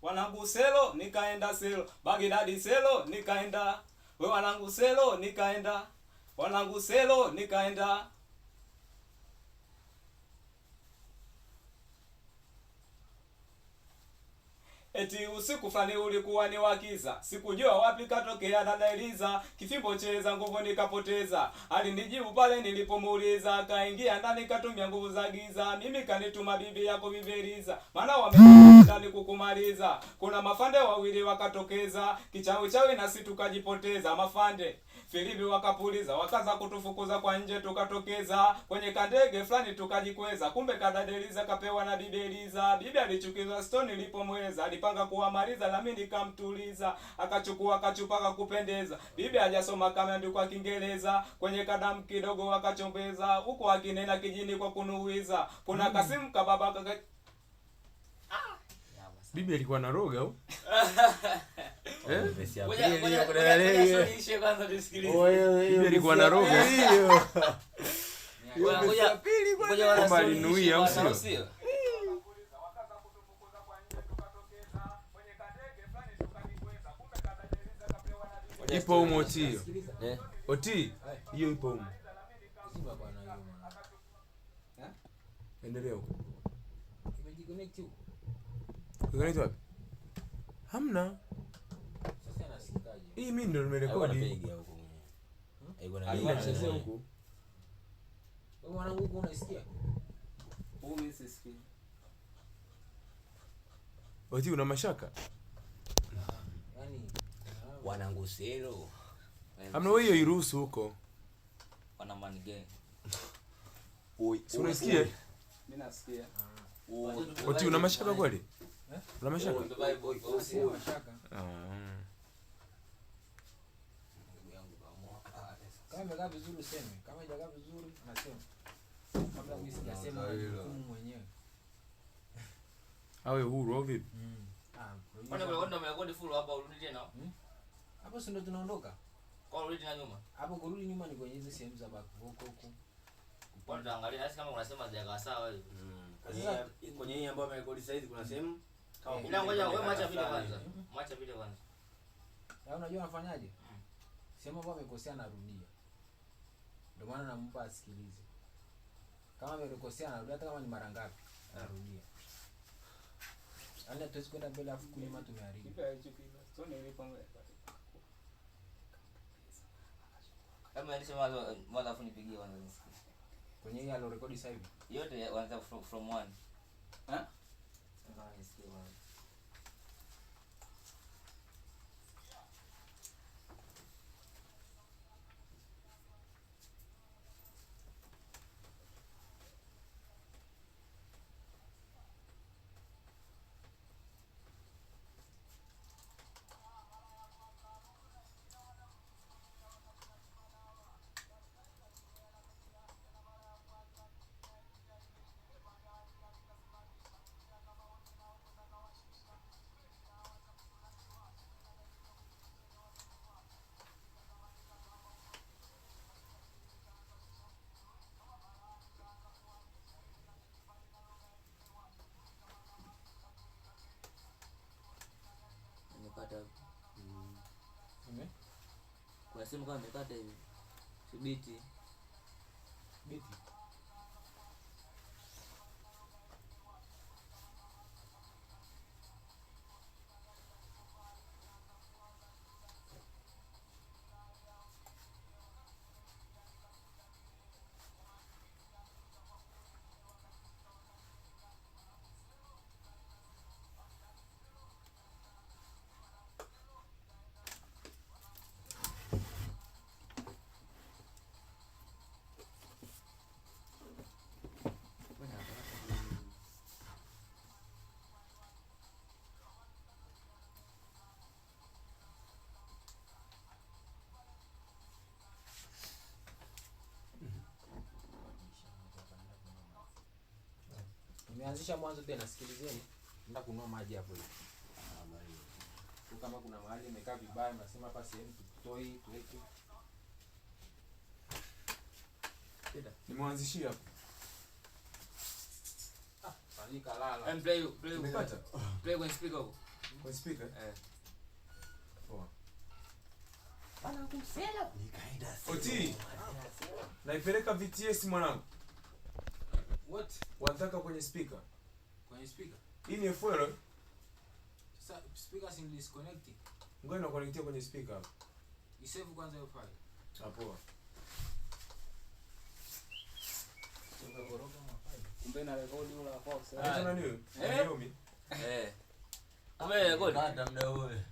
Wanangu selo nikaenda selo, Bagdadi selo nikaenda, we wanangu selo nikaenda, wanangu selo nikaenda. Eti usiku fulani ulikuwa ni wakiza, sikujua wapi katokea dada Eliza, kifimbo cheza nguvu nikapoteza. Alinijibu pale nilipomuuliza, akaingia ndani katumia nguvu za giza, mimi kanituma bibi yako bibi Eliza, maana wamekuja ndani kukumaliza. Kuna mafande wawili wakatokeza, kichawi chawi nasi tukajipoteza. Mafande Filipi wakapuliza, wakaanza kutufukuza kwa nje, tukatokeza kwenye kandege fulani tukajikweza. Kumbe kadada Eliza kapewa na bibi Eliza. Bibi alichukizwa stone ilipomweza, alipanga kuwamaliza, nami nikamtuliza, akachukua kachupa kakupendeza. Bibi hajasoma kama andikwa Kiingereza, kwenye kadamu kidogo akachombeza, huku akinena kijini kwa kunuiza. Kuna kasimu kababa kaka Bibi alikuwa na roga au? Eh? Verse ya Ngoja- pili ngoja- hiyo kuna ngoja- nani ngoja hiyo? story iishe kwanza tusikilize. Bibi alikuwa na roga. Hiyo. Ngoja- ngoja- ngoja wana Kwamba story alinuia iishe au kwanza, sio? au sio? Ipo humo oti hiyo. Eh. Oti hiyo ipo humo. Zima bwana hiyo mwana. Endelea huko. Imejiconnect huko. Unaitwa wapi? Hamna. Sasa inasikikaje? Hii mimi ndo Alikuwa nimerekodi. anapiga huko mwenyewe. Alikuwa Hii anapiga. nachezea huku. Wewe mwanangu huko unaisikia? Mimi sisikii. Oti una mashaka? Yaani Wanangu selo. Hamna, wewe hiyo iruhusu huko. Wana man gang. Oi, Si unaisikia? Mimi nasikia. Oti una mashaka kweli? Una mashaka? sina mashaka. Ah. Kama imekaa vizuri useme, kama haijakaa vizuri nasema. Kabla mimi sijasema unajihukumu mwenyewe. Awe huru au vipi? Ah, Kwani kuna kwenda umerekodi full hapa urudi tena? Hapo si ndo tunaondoka? Kwa urudi tena nyuma. Hapo kurudi nyuma ni kwenye hizo sehemu za back vocal huko. Kwa tutaangalia hasa kama unasema hazijakaa sawa hivi. Kwenye hii ambayo amerekodi saizi kuna sehemu kama Eh. Ila ngoja wewe mwacha vile fulani. kwanza. Mwacha vile kwanza. Ya unajua anafanyaje? Sehemu ambayo amekosea anarudia. Ndio maana nampa asikilize. Kama amekosea anarudia hata kama ni mara ngapi anarudia. Yaani hatuwezi kwenda mbele afu kunyuma tumeharibu. Bibi alichukizwa stone ilipomweza. Kama alisema mwanzo mwanzo afu nipigie kwanza nisikie. Kwenye hii alorekodi sasa hivi. Yote kwanza from one. Eh? Sasa nisikie kwanza. Nimekata. Ime? Kuna sehemu kama imekata hivi. Thibiti. Biti. Nimeanzisha mwanzo tena, sikilizeni. Nenda kununua maji hapo hivi. Tu kama kuna mahali imekaa vibaya, nasema hapa sehemu tutoi tuweke. Nimeanzishia hapo. Fanyika lala. And play play Umepata? play kwenye speaker huko. Kwa speaker? Eh. Poa. Bana kumsela nikaenda Oti. Naipeleka VTS mwanangu. What? Wanataka kwenye speaker. Kwenye speaker. Hii ni FL. Sasa speaker si disconnect. Ngoja na kwenye speaker hapo. Isave kwanza hiyo file. Ah, poa. Ukakoroga mafile. Kumbe na rekodi ula kwa Anaitwa nani huyo? Eh. Naomi. Eh. Umerekodi? Kata muda ule.